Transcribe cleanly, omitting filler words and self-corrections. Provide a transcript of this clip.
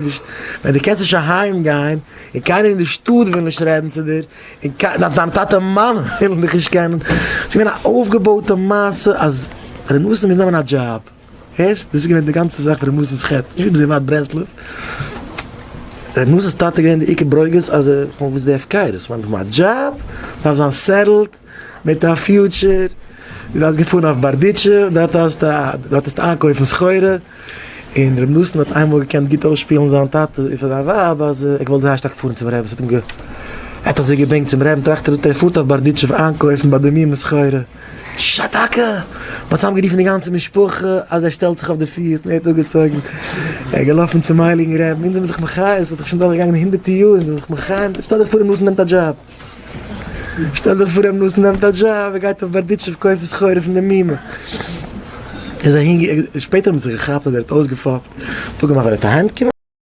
נישט, ווען דו קענסט נישט אהיים גיין, און קיינער אין די שטאט וויל נישט רעדן צו דיר, און דיין טאטע מאמע ווילן דיך נישט קענען, ס'איז געווען א אויפגעבויטע מעשה אז ר' נתן מוז נעמען א דזשאב, הערסט? דאס איז געווען די גאנצע זאך פון ר' נתן'ס חטא, נישט ווי אזוי ווייט ברסלב, ר' נתן'ס טאטע איז געווען די עיקר ברוגז אז ער, וואס איז די הפקרות, מ'דארף האבן א דזשאב, מ'דארף זיין settled, מיט א future, דו דארפסט געפארן אויף בארדיטשוב, דארט האסטו א, דארט האסטו איינקויפן סחורה, און ר' נתן האט איינמאל געקענט גוט אויסשפילן זיין טאטע און פאר זיין ווייב אז ער געוואלט זייער שטארק פארן צום רבי'ן, ס'האט אים גע. ער האט אזוי געבענקט צום רבי'ן, טראכט ער ער פארט אויף בארדיטשוב איינקויפן ביי די מומע סחורה, שא טאקע! מ'האט צוזאם גערופן די גאנצע משפחה אז ער שטעלט זיך אויף די פיס און ער האט אפגעצויגן, ער איז געלאפן צום הייליגן רבי'ן, אונז זעמיר זיך מחיה, עס איז דאך שוין דורך געגאנגען הונדערטער יאר, אונז זעמיר זיך מחיה, שטעל דיך פאר ר' נתן נעמט א דזשאב. שטעל דיך פאר ר' נתן נעמט א דזשאב, ער גייט אויף בארדיטשוב קויפן סחורה פון די מומע. איז אהין גע. שפעטער האט מען זיך געכאפט אז ער האט אויסגעפאפט. האט אפגעמאכט ווען ער וועט אהיים קומען.